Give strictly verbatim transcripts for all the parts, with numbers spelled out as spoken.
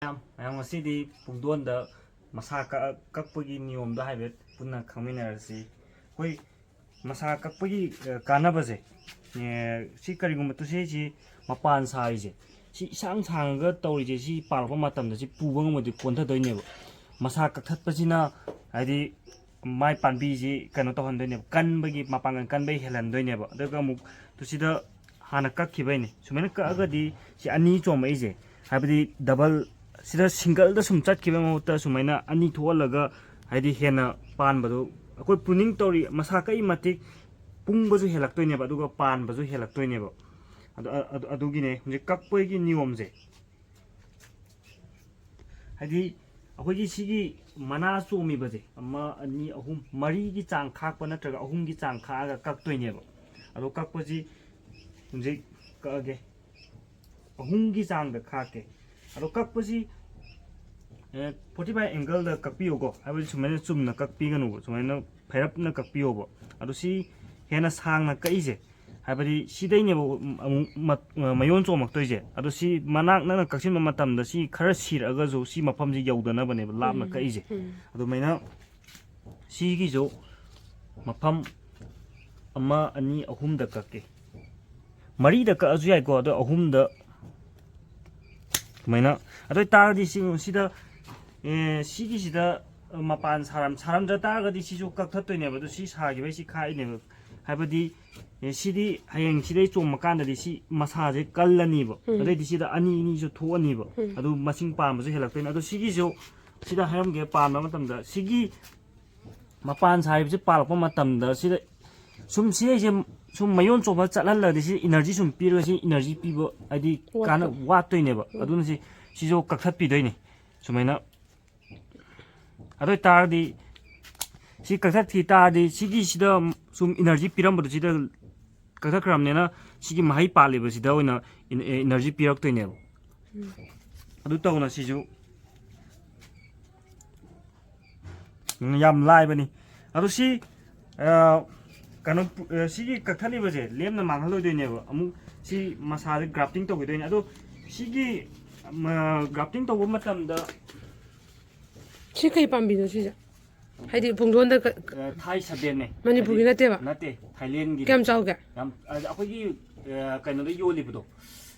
ꯃꯌꯥꯝ, ꯃꯌꯥꯝ, ꯉꯁꯤꯗꯤ ꯄꯨꯡꯗꯣꯟꯗ ꯃꯁꯥ ꯀꯛ-, ꯀꯛꯄꯒꯤ ꯅꯤꯌꯣꯝꯗꯣ ꯍꯥꯏꯐꯦꯠ ꯄꯨꯟꯅ ꯈꯪꯃꯤꯟꯅꯔꯁꯤ꯫ ꯑꯩꯈꯣꯏ ꯃꯁꯥ ꯀꯛꯄꯒꯤ, ꯑ, ꯀꯥꯟꯅꯕꯁꯦ, ꯑꯦ, ꯁꯤ ꯀꯔꯤꯒꯨꯝꯕ ꯇꯨꯁꯦꯁꯤ ꯃꯄꯥꯟ ꯁꯥꯔꯤꯁꯦ, ꯁꯤ ꯏꯁꯥꯡ ꯁꯥꯡꯉꯒ ꯇꯧꯔꯤꯁꯦ, ꯁꯤ ꯄꯥꯜꯂꯛꯄ ꯃꯇꯝꯗ ꯁꯤ ꯄꯨꯕ ꯉꯝꯃꯗꯤ ꯀꯣꯟꯊꯗꯣꯏꯅꯦꯕ꯫ ꯃꯁꯥ ꯀꯛꯊꯠꯄꯁꯤꯅ, ꯍꯥꯏꯗꯤ, ꯃꯥꯏ ꯄꯥꯝꯕꯤꯁꯤ ꯀꯩꯅꯣ ꯇꯧꯍꯟꯗꯣꯏꯅꯦꯕ, ꯀꯟꯕꯒꯤ, ꯃꯄꯥꯡꯒꯜ ꯀꯟꯕꯒꯤ ꯍꯦꯜꯍꯟꯗꯣꯏꯅꯦꯕ꯫ ꯑꯗꯨꯒ ꯑꯃꯨꯛ ꯇꯨꯁꯤꯗ ꯍꯥꯟꯅ ꯀꯛꯈꯤꯕꯩꯅꯦ꯫ ꯁꯨꯃꯥꯏꯅ ꯀꯛꯑꯒꯗꯤ ꯁꯤ ꯑꯅꯤ ꯆꯣꯝꯃꯛꯏꯁꯦ, ꯍꯥꯏꯕꯗꯤ ꯗꯕꯜ, ꯁꯤꯗ ꯁꯤꯡꯒꯜꯗ ꯁꯨꯝ ꯆꯠꯈꯤꯕꯩ ꯃꯍꯨꯠꯇ ꯁꯨꯃꯥꯏꯅ ꯑꯅꯤ ꯊꯣꯛꯍꯜꯂꯒ, ꯍꯥꯏꯗꯤ ꯍꯦꯟꯅ ꯄꯥꯟꯕꯗꯣ, ꯑꯩꯈꯣꯏ ꯄ꯭ꯔꯨꯅꯤꯡ ꯇꯧꯔꯤ ꯃꯁꯥ ꯀꯛꯏ ꯃꯇꯤꯛ ꯄꯨꯡꯕꯁꯨ ꯍꯦꯜꯂꯛꯇꯣꯏꯅꯦꯕ, ꯑꯗꯨꯒ ꯄꯥꯟꯕꯁꯨ ꯍꯦꯜꯂꯛꯇꯣꯏꯅꯦꯕ꯫ ꯑꯗꯨ, ꯑꯗꯨ, ꯑꯗꯨꯒꯤꯅꯦ ꯍꯧꯖꯤꯛ ꯀꯛꯄꯒꯤ ꯅꯤꯌꯣꯝꯁꯦ꯫ ꯍꯥꯏꯗꯤ ꯑꯩꯈꯣꯏꯒꯤ ꯁꯤꯒꯤ ꯃꯅꯥ ꯆꯣꯝꯃꯤꯕꯁꯦ, ꯑꯃ, ꯑꯅꯤ, ꯑꯍꯨꯝ, ꯃꯔꯤꯒꯤ ꯆꯥꯡ ꯈꯥꯛꯄ ꯅꯠꯇ꯭ꯔꯒ ꯑꯍꯨꯝꯒꯤ ꯆꯥꯡ ꯈꯥꯛꯑꯒ ꯀꯛꯇꯣꯏꯅꯦꯕ꯫ ꯑꯗꯣ ꯀꯛꯄꯁꯤ ꯍꯧꯖꯤꯛ ꯀꯛꯑꯒꯦ, ꯑꯍꯨꯝꯒꯤ ꯆꯥꯡꯗ ꯈꯥꯛꯀꯦ꯫ ꯑꯗꯣ ꯀꯛꯄꯁꯤ, ꯑꯦ, forty five angle ꯗ ꯀꯛꯄꯤꯌꯨꯀꯣ, ꯍꯥꯏꯕꯗꯤ ꯁꯨꯃꯥꯏꯅ ꯆꯨꯝꯅ ꯀꯛꯄꯤꯒꯅꯨꯕ, ꯁꯨꯃꯥꯏꯅ ꯐꯩꯔꯞꯅ ꯀꯛꯄꯤꯌꯣꯕ꯫ ꯑꯗꯣ ꯁꯤ ꯍꯦꯟꯅ ꯁꯥꯡꯅ ꯀꯛꯏꯁꯦ, ꯍꯥꯏꯕꯗꯤ ꯁꯤꯗꯩꯅꯦꯕ ꯑꯃꯨꯛ ꯃ-, ꯃꯌꯣꯟ ꯆꯣꯡꯉꯛꯇꯣꯏꯁꯦ꯫ ꯑꯗꯣ ꯁꯤ ꯃꯅꯥꯛ ꯅꯛꯅ ꯀꯛꯁꯤꯟꯕ ꯃꯇꯝꯗ ꯁꯤ ꯈꯔ ꯁꯤꯔꯛꯑꯒꯁꯨ ꯁꯤ ꯃꯐꯝꯁꯤ ꯌꯧꯗꯅꯕꯅꯦꯕ ꯂꯥꯞꯅ ꯎꯝ, ꯀꯛꯏꯁꯦ꯫ ꯎꯝ꯫ ꯑꯗꯨꯃꯥꯏꯅ ꯁꯤꯒꯤꯁꯨ ꯃꯐꯝ ꯑꯃ, ꯑꯅꯤ, ꯑꯍꯨꯝꯗ ꯀꯛꯀꯦ꯫ ꯃꯔꯤꯗ ꯀꯛꯑꯁꯨ ꯌꯥꯏꯀꯣ, ꯑꯗꯣ ꯑꯍꯨꯝꯗ ꯁꯨꯃꯥꯏꯅ꯫ ꯑꯗꯨ ꯑꯣꯏꯇꯥꯔꯒꯗꯤ ꯁꯤ, ꯁꯤꯗ, ꯑꯦ, ꯁꯤꯒꯤꯁꯤꯗ ꯃꯄꯥꯟ ꯁꯥꯔꯝ-, ꯁꯥꯔꯝꯗ꯭ꯔ ꯇꯥꯔꯒꯗꯤ ꯁꯤꯁꯨ ꯀꯛꯊꯠꯇꯣꯏꯅꯦꯕ꯫ ꯑꯗꯨ ꯁꯤ ꯁꯥꯈꯤꯕꯩ ꯁꯤ ꯈꯥꯛꯏꯅꯦꯕ꯫ ꯍꯥꯏꯕꯗꯤ, ꯑꯦ, ꯁꯤꯗꯤ ꯍꯌꯦꯡ ꯁꯤꯗꯩ ꯆꯣꯡꯕ ꯀꯥꯟꯗꯗꯤ ꯁꯤ ꯃꯁꯥꯁꯦ ꯀꯜꯂꯅꯤꯕ꯫ ꯎꯝ꯫ ꯑꯗꯩꯗꯤ ꯁꯤꯗ ꯑꯅꯤ ꯑꯅꯤꯁꯨ ꯊꯣꯛꯑꯅꯤꯕ꯫ ꯎꯝ꯫ ꯑꯗꯨ ꯃꯁꯤꯡ ꯄꯥꯟꯕꯁꯨ ꯍꯦꯜꯂꯛꯇꯣꯏꯅꯦ꯫ ꯑꯗꯣ ꯁꯤꯒꯤꯁꯨ, ꯁꯤꯗ ꯍꯥꯏꯔꯝꯒꯦ, ꯄꯥꯟꯕ ꯃꯇꯝꯗ ꯁꯤꯒꯤ ꯃꯄꯥꯟ ꯁꯥꯔꯤꯕꯁꯤ ꯄꯥꯜꯂꯛꯄ ꯃꯇꯝꯗ ꯁꯤꯗ ꯁꯨꯝ ꯁꯤꯗꯩꯁꯦ ꯁꯨꯝ ꯃꯌꯣꯟ ꯆꯣꯡꯕ ꯆꯠꯍꯜꯂꯒꯗꯤ ꯁꯤ energy ꯁꯨꯝ ꯄꯤꯔꯒ ꯁꯤ energy ꯄꯤꯕ ꯍꯥꯏꯗꯤ ꯋꯥꯠꯄ꯫ ꯀꯥꯟꯅ ꯋꯥꯠꯇꯣꯏꯅꯦꯕ꯫ ꯎꯝ꯫ ꯑꯗꯨꯅ ꯁꯤ, ꯁꯤꯁꯨ ꯀꯛꯊꯠꯄꯤꯗꯣꯏꯅꯤ ꯁꯨꯃꯥꯏꯅ꯫ ꯑꯗꯨ ꯑꯣꯏꯇꯥꯔꯗꯤ ꯁꯤ ꯀꯛꯊꯠꯈꯤ ꯇꯥꯔꯗꯤ ꯁꯤꯒꯤꯁꯤꯗ ꯁꯨꯝ energy ꯄꯤꯔꯝꯕꯗꯣ ꯁꯤꯗ ꯀꯛꯊꯠꯈ꯭ꯔꯕꯅꯤꯅ ꯁꯤꯒꯤ ꯃꯍꯩ ꯄꯥꯜꯂꯤꯕꯁꯤꯗ ꯑꯣꯏꯅ ꯏꯟ-, ꯑꯦ, energy ꯄꯤꯔꯛꯇꯣꯏꯅꯦꯕ꯫ ꯎꯝ꯫ ꯑꯗꯨ ꯇꯧꯅ ꯁꯤꯁꯨ ꯎꯝ, ꯌꯥꯝ ꯂꯥꯏꯕꯅꯤ꯫ ꯑꯗꯣ ꯁꯤ, ꯑ, ꯀꯩꯅꯣ, ꯑ, ꯁꯤꯒꯤ ꯀꯛꯊꯠꯂꯤꯕꯁꯦ ꯂꯦꯝꯅ ꯃꯥꯡꯍꯜꯂꯣꯏꯗꯣꯏꯅꯦꯕ꯫ ꯑꯃꯨꯛ ꯁꯤ ꯃꯁꯥꯁꯦ grafting ꯇꯧꯈꯤꯗꯣꯏꯅꯦ꯫ ꯑꯗꯣ ꯁꯤꯒꯤ, ꯒ꯭ꯔꯥꯐꯇꯤꯡ ꯇꯧꯕ ꯃꯇꯝꯗ ꯁꯤ ꯀꯩ ꯄꯥꯝꯕꯤꯅꯣ ꯁꯤꯁꯦ? ꯍꯥꯏꯗꯤ ꯄꯨꯡꯗꯣꯟꯗ ꯀ- ꯑ, ꯊꯥꯏ ꯁꯕꯦꯟꯅꯦ꯫ ꯃꯅꯤꯄꯨꯔꯒꯤ ꯅꯠꯇꯦꯕ? ꯅꯠꯇꯦ, ꯊꯥꯏꯂꯦꯟꯒꯤ꯫ ꯀꯌꯥꯝ ꯆꯥꯎꯒꯦ? ꯌꯥꯝ ꯑ, ꯑꯩꯈꯣꯏꯒꯤ ꯑ, ꯀꯩꯅꯣꯗ ꯌꯣꯜꯂꯤꯕꯗꯣ,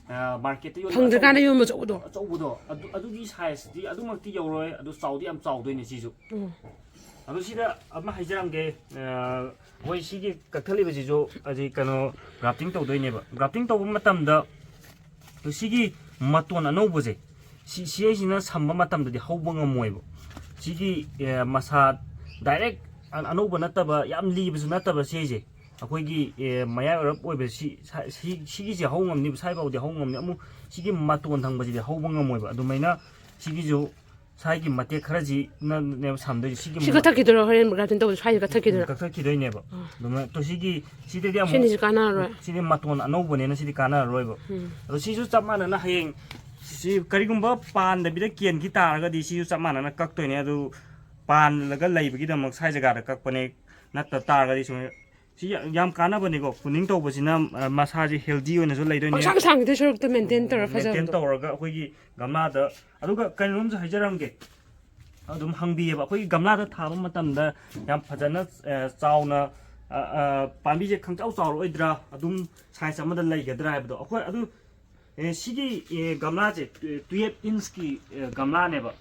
ꯑ, ꯃꯥꯔꯀꯦꯠꯇ ꯌꯣꯜꯂꯤꯕ ꯐꯪꯗ꯭ꯔꯀꯥꯟꯗ ꯑꯆꯧꯕ- ꯌꯣꯟꯕ ꯑꯆꯧꯕꯗꯣ? ꯑꯆꯧꯕꯗꯣ ꯑꯗꯨ, ꯑꯗꯨꯒꯤ ꯁꯥꯏꯖꯇꯤ ꯑꯗꯨꯃꯛꯇꯤ ꯌꯧꯔꯣꯏ꯫ ꯑꯗꯨ ꯆꯥꯎꯗꯤ ꯌꯥꯝ ꯆꯥꯎꯗꯣꯏꯅꯦ ꯁꯤꯁꯨ꯫ ꯎꯝ. ꯑꯗꯨ ꯁꯤꯗ ꯑꯃ ꯍꯥꯏꯖꯔꯝꯒꯦ꯫ ꯑ, ꯑꯩꯈꯣꯏ ꯁꯤꯒꯤ ꯀꯛꯊꯠꯂꯤꯕꯁꯤꯁꯨ ꯍꯧꯖꯤꯛ ꯀꯩꯅꯣ ꯒ꯭ꯔꯥꯐꯇꯤꯡ ꯇꯧꯗꯣꯏꯅꯦꯕ꯫ ꯒ꯭ꯔꯥꯐꯇꯤꯡ ꯇꯧꯕ ꯃꯇꯝꯗ ꯁꯤꯒꯤ ꯃꯇꯣꯟ ꯑꯅꯧꯕꯁꯦ, ꯁꯤ ꯁꯤꯁꯤꯅ ꯁꯝꯕ ꯃꯇꯝꯗꯗꯤ ꯍꯧꯕ ꯉꯝꯃꯣꯏꯕ꯫ ꯁꯤꯒꯤ ꯑꯦ, ꯃꯁꯥ ꯗꯥꯏꯔꯦꯛ ꯑ- ꯑꯅꯧꯕ ꯅꯠꯇꯕ, ꯌꯥꯝ ꯂꯤꯕꯁꯨ ꯅꯠꯇꯕ ꯁꯤꯁꯦ, ꯑꯩꯈꯣꯏꯒꯤ ꯑꯦ, ꯃꯌꯥꯏ ꯑꯣꯏꯔꯞ ꯑꯣꯏꯕ ꯁꯤ ꯁ- ꯁꯤ- ꯁꯤꯒꯤꯁꯦ ꯍꯧ ꯉꯝꯅꯤꯕ, ꯁ꯭ꯋꯥꯏꯐꯥꯎꯗꯤ ꯍꯧ ꯉꯝꯅꯤ꯫ ꯑꯃꯨꯛ ꯁꯤꯒꯤ ꯃꯇꯣꯟ ꯊꯪꯕꯁꯤꯗꯤ ꯍꯧꯕ ꯉꯝꯃꯣꯏꯕ꯫ ꯑꯗꯨꯃꯥꯏꯅ ꯁꯤꯒꯤꯁꯨ ꯁ꯭ꯋꯥꯏꯒꯤ ꯃꯇꯦꯛ ꯈꯔꯁꯤꯅꯅꯦꯕ ꯁꯝꯗꯣꯏꯁꯦ꯫ ꯁꯤꯒꯤ ꯁꯤ ꯃ- ꯀꯛꯊꯠꯈꯤꯗꯣꯏꯔꯣ ꯍꯣꯔꯦꯟ ꯒ꯭ꯔꯥꯐꯇꯤꯡ ꯇꯧꯕꯗ ꯁ꯭ꯋꯥꯏꯁꯦ ꯀꯛꯊꯠꯈꯤꯗꯣꯏꯔꯣ? ꯀꯛꯊꯠꯈꯤꯗꯣꯏꯅꯦꯕ꯫ ꯑꯗꯨꯃꯥꯏꯅ ꯇꯣ ꯁꯤꯒꯤ ꯁꯤꯗꯗꯤ ꯑꯃꯨꯛ ꯁꯤꯅꯤꯁꯨ ꯀꯥꯟꯅꯔꯔꯣꯏ. ꯁꯤꯗꯤ ꯃꯇꯣꯟ ꯑꯅꯧꯕꯅꯤꯅ ꯁꯤꯗꯤ ꯀꯥꯟꯅꯔꯔꯣꯏꯕ꯫ ꯎꯝ. ꯑꯗꯣ ꯁꯤꯁꯨ ꯆꯞ ꯃꯥꯟꯅꯅ ꯍꯌꯦꯡ ꯁꯤ ꯀꯔꯤꯒꯨꯝꯕ ꯄꯥꯟꯗꯕꯤꯗ ꯀꯦꯟꯈꯤ ꯇꯥꯔꯒꯗꯤ ꯁꯤꯁꯨ ꯆꯞ ꯃꯥꯟꯅꯅ ꯀꯛꯇꯣꯏꯅꯦ꯫ ꯑꯗꯨ ꯄꯥꯜꯂꯒ ꯂꯩꯕꯒꯤꯗꯃꯛ ꯁ꯭ꯋꯥꯏ ꯖꯒꯥꯗ ꯀꯛꯄꯅꯦ꯫ ꯅꯠꯇ ꯇꯥꯔꯒꯗꯤ ꯁꯨꯃꯥꯏꯅ ꯁꯤ ꯌꯥꯝ ꯌꯥꯝ ꯀꯥꯟꯅꯕꯅꯤꯀꯣ꯫ ꯄ꯭ꯔꯨꯅꯤꯡ ꯇꯧꯕꯁꯤꯅ ꯑ, ꯃꯁꯥꯁꯦ ꯍꯦꯜꯗꯤ ꯑꯣꯏꯅꯁꯨ ꯂꯩꯗꯣꯏꯅꯦ꯫ ꯄꯪꯁꯥꯡ ꯁꯥꯡꯈꯤꯗꯣꯏ ꯁꯔꯨꯛꯇ ꯃꯦꯟꯇꯦꯟ ꯇꯧꯔ ꯃꯦꯟꯇꯦꯟ ꯐꯖꯕꯗꯣ. ꯇꯧꯔꯒ ꯑꯩꯈꯣꯏꯒꯤ ꯒꯝꯂꯥꯗ꯫ ꯑꯗꯨꯒ ꯀꯩꯅꯣꯝꯁꯨ ꯍꯥꯏꯖꯔꯝꯒꯦ꯫ ꯑꯗꯨꯝ ꯍꯪꯕꯤꯌꯦꯕ ꯑꯩꯈꯣꯏꯒꯤ ꯒꯝꯂꯥꯗ ꯊꯥꯕ ꯃꯇꯝꯗ ꯌꯥꯝ ꯐꯖꯅ ꯑ, ꯆꯥꯎꯅ ꯑ, ꯑ, ꯄꯥꯝꯕꯤꯁꯦ ꯈꯪꯆꯥꯎ ꯆꯥꯎꯔꯛꯑꯣꯏꯗ꯭ꯔꯥ, ꯑꯗꯨꯝ ꯁꯥꯏꯖ ꯑꯃꯗ ꯂꯩꯒꯗ꯭ꯔꯥ ꯍꯥꯏꯕꯗꯣ꯫ ꯑꯩꯈꯣꯏ ꯑꯗꯨ ꯑꯦ, ꯁꯤꯒꯤ ꯑꯦ, ꯒꯝꯂꯥꯁꯦ ꯇꯨꯌꯦꯜꯞ ꯏꯟꯁꯀꯤ ꯑꯦ, ꯒꯝꯂꯥꯅꯦꯕ꯫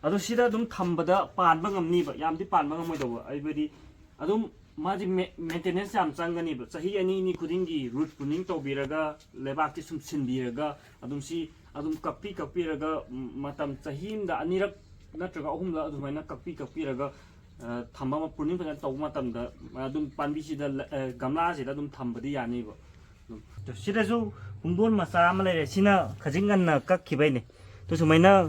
ꯑꯗꯣ ꯁꯤꯗ ꯑꯗꯨꯝ ꯊꯝꯕꯗ ꯄꯥꯟꯕ ꯉꯝꯅꯤꯕ, ꯌꯥꯝꯗꯤ ꯄꯥꯟꯕ ꯉꯝꯃꯣꯏꯗꯧꯕ꯫ ꯍꯥꯏꯕꯗꯤ ꯑꯗꯨꯝ ꯃꯥꯁꯦ ꯃꯦ- ꯃꯦꯟꯇꯦꯅꯦꯟꯁ ꯌꯥꯝ ꯆꯪꯒꯅꯤꯕ꯫ ꯆꯍꯤ ꯑꯅꯤ ꯑꯅꯤ ꯈꯨꯗꯤꯡꯒꯤ ꯔꯨꯠ ꯄ꯭ꯔꯨꯅꯤꯡ ꯇꯧꯕꯤꯔꯒ, ꯂꯩꯕꯥꯛꯇꯤ ꯁꯨꯝ ꯁꯤꯟꯕꯤꯔꯒ, ꯑꯗꯨꯝ ꯁꯤ ꯑꯗꯨꯝ ꯀꯛꯄꯤ ꯀꯛꯄꯤꯔꯒ, ꯃ- ꯃꯇꯝ ꯆꯍꯤ ꯑꯃꯗ ꯑꯅꯤꯔꯛ ꯅꯠꯇ꯭ꯔꯒ ꯑꯍꯨꯝꯂꯛ ꯑꯗꯨꯃꯥꯏꯅ ꯀꯛꯄꯤ ꯀꯛꯄꯤꯔꯒ ꯑ, ꯊꯝꯕ ꯑꯃ, ꯄ꯭ꯔꯨꯅꯤꯡ ꯐꯖꯅ ꯇꯧꯕ ꯃꯇꯝꯗ ꯑꯗꯨꯝ ꯄꯥꯝꯕꯤꯁꯤꯗ ꯂ- ꯑ, ꯒꯝꯂꯥꯁꯤꯗ ꯑꯗꯨꯝ ꯊꯝꯕꯗꯤ ꯌꯥꯅꯤꯕ꯫ ꯁꯤꯗꯁꯨ ꯄꯨꯡꯗꯣꯟ ꯃꯆꯥ ꯑꯃ ꯂꯩꯔꯦ꯫ ꯁꯤꯅ ꯈꯖꯤꯛ ꯉꯟꯅ ꯀꯛꯈꯤꯕꯩꯅꯦ꯫ ꯑꯗꯨ ꯁꯨꯃꯥꯏꯅ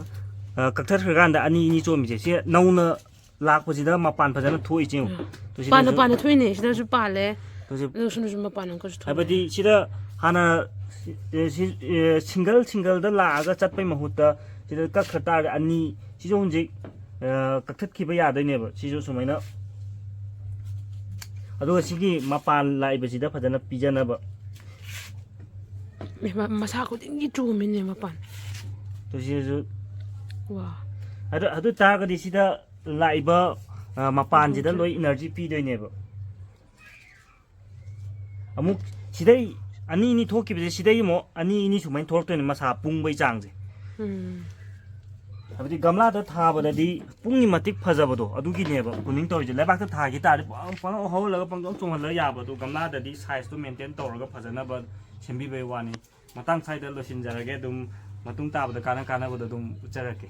ꯑ, ꯀꯛꯊꯠꯈ꯭ꯔꯀꯥꯟꯗ ꯑꯅꯤ ꯑꯅꯤ ꯆꯣꯝꯃꯤꯁꯦ, ꯁꯤ ꯅꯧꯅ ꯂꯥꯛꯄꯁꯤꯗ ꯃꯄꯥꯟ ꯐꯖꯅ ꯊꯣꯛꯏꯁꯦ ꯌꯦꯡꯉꯨ꯫ ꯑꯗꯨ ꯁꯤꯗꯁꯨ ꯄꯥꯟꯅ ꯄꯥꯟꯅ ꯊꯣꯛꯏꯅꯦ꯫ ꯁꯤꯗꯁꯨ ꯄꯥꯜꯂꯦ. ꯑꯗꯨꯁꯨ ꯑꯗꯨ ꯁꯣꯝꯗꯁꯨ ꯃꯄꯥꯟ ꯑꯃꯨꯛꯀꯁꯨ ꯊꯣꯛꯑꯦ. ꯍꯥꯏꯕꯗꯤ ꯁꯤꯗ ꯍꯥꯟꯅ ꯁꯤ- ꯁꯤ- ꯑꯦ, ꯁꯤꯡꯒꯜ ꯁꯤꯡꯒꯜꯗ ꯂꯥꯛꯑꯒ ꯆꯠꯄꯩ ꯃꯍꯨꯠꯇ ꯁꯤꯗ ꯀꯛꯈ꯭ꯔ ꯇꯥꯔꯗꯤ ꯑꯅꯤ, ꯁꯤꯁꯨ ꯍꯧꯖꯤꯛ ꯑ, ꯀꯛꯊꯠꯈꯤꯕ ꯌꯥꯗꯣꯏꯅꯦꯕ꯫ ꯁꯤꯁꯨ ꯁꯨꯃꯥꯏꯅ, ꯑꯗꯨꯒ ꯁꯤꯒꯤ ꯃꯄꯥꯟ ꯂꯥꯛꯏꯕꯁꯤꯗ ꯐꯖꯅ ꯄꯤꯖꯅꯕ꯫ ꯃ- ꯃꯁꯥ ꯈꯨꯗꯤꯡꯒꯤ ꯆꯣꯝꯃꯤꯅꯦ ꯃꯄꯥꯟ. ꯁꯤꯁꯨ ꯋꯥ ꯑꯗꯨ ꯑꯗꯨ ꯇꯥꯔꯒꯗꯤ ꯁꯤꯗ ꯂꯥꯛꯏꯕ ꯑ, ꯃꯄꯥꯟꯁꯤꯗ ꯂꯣꯏ ꯏꯅꯔꯖꯤ ꯄꯤꯗꯣꯏꯅꯦꯕ꯫ ꯑꯃꯨꯛ ꯁꯤꯗꯩ ꯑꯅꯤ ꯑꯅꯤ ꯊꯣꯛꯈꯤꯕꯁꯦ ꯁꯤꯗꯩ ꯑꯃꯨꯛ ꯑꯅꯤ ꯑꯅꯤ ꯁꯨꯃꯥꯏꯅ ꯊꯣꯛꯂꯛꯇꯣꯏꯅꯦ, ꯃꯁꯥ ꯄꯨꯡꯕꯩ ꯆꯥꯡꯁꯦ꯫ ꯎꯝ ꯍꯥꯏꯕꯗꯤ ꯒꯝꯂꯥꯗ ꯊꯥꯕꯗꯗꯤ ꯄꯨꯡꯒꯤ ꯃꯇꯤꯛ ꯐꯖꯕꯗꯣ ꯑꯗꯨꯒꯤꯅꯦꯕ ꯄꯨꯅꯤꯡ ꯇꯧꯔꯤꯁꯦ꯫ ꯂꯩꯕꯥꯛꯇ ꯊꯥꯈꯤ ꯇꯥꯔꯗꯤ ꯄꯪ- ꯄꯪꯍꯧ ꯍꯧꯍꯜꯂꯒ ꯄꯪꯆꯣꯡ ꯆꯣꯡꯍꯜꯂꯒ ꯌꯥꯕ ꯑꯗꯣ, ꯒꯝꯂꯥꯗꯗꯤ ꯁꯥꯏꯖꯇꯣ ꯃꯦꯟꯇꯦꯟ ꯇꯧꯔꯒ ꯐꯖꯅꯕ ꯁꯦꯝꯕꯤꯕꯩ ꯋꯥꯅꯤ꯫ ꯃꯇꯥꯡ ꯁ꯭ꯋꯥꯏꯗ ꯂꯣꯏꯁꯤꯟꯖꯔꯒꯦ꯫ ꯑꯗꯨꯝ ꯃꯇꯨꯡ ꯇꯥꯕꯗ ꯀꯥꯟꯅ ꯀꯥꯟꯅꯕꯗꯣ ꯑꯗꯨꯝ ꯎꯠꯆꯔꯛꯀꯦ꯫